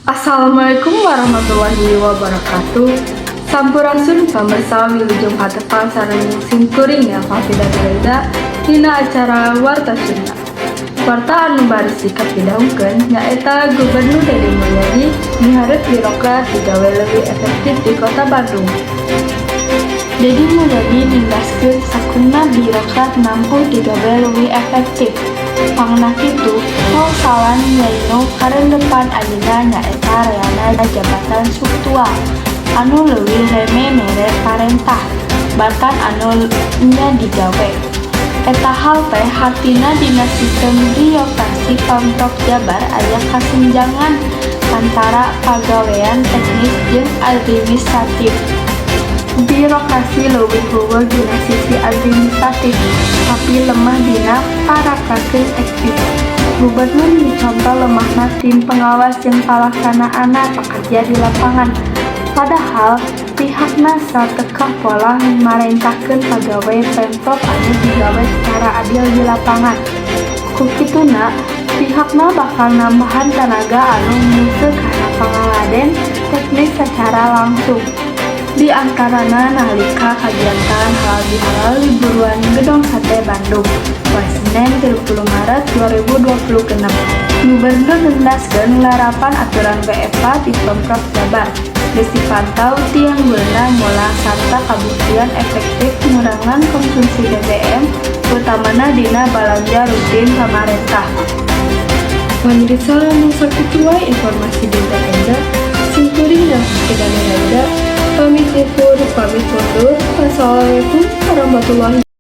Assalamualaikum warahmatullahi wabarakatuh. Sampurasun pamirsa, wilujeng patepang sareng simkuring ya Fafida Nuraida dina acara Warta Sunda. Warta anu baris dikapidahungkeun nyaeta Gubernur Dedi Mulyadi miharep birokrat digawe leuwih efektif di Kota Bandung. Dedi Mulyadi ninggaskeun sakuna birokrat mampu digawe leuwih efektif. Pangna kitu, sawan nyainu karendepan anjeunna nyaeta reana jabatan struktural anu leuwih reme mere parentah batan anu nya digawe. Eta hal teh hartina dina sistem birokrasi Pemprov Jabar aya kasenjangan antara pagawean teknis jeung administratif. Birokrasi leuwih luweu dina sisi administratif, tapi lemah dina parakakeun teknis. Gubernur miconto lemahna tim pengawas jeung palaksanaanna pekerja di lapangan. Padahal pihakna satekah pola marentahkeun pagawe Pemprov anu digawe secara adil di lapangan. Ku kituna, pihakna bakal nambahan tanaga anu nguse kana pangaladen teknis sacara langsung. Di antarana nalika kagiatan Halal Bihalal di Buruan Gedong Sate Bandung, poe Senen 30 Maret 2026. Gubernur nendaskeun larapan aturan WFH di Pemprov Jabar geus dipantau ti anggulna mulang sarta kabuktian efektif ngurangan konsumsi BBM, utamana dina balanja rutin pamarentah. Pamirsa, mung sakitu wae informasi dinten ayeuna. Simkuring dan Nuraida pamit undur, pamit mundur. Wassalamualaikum warahmatullahi.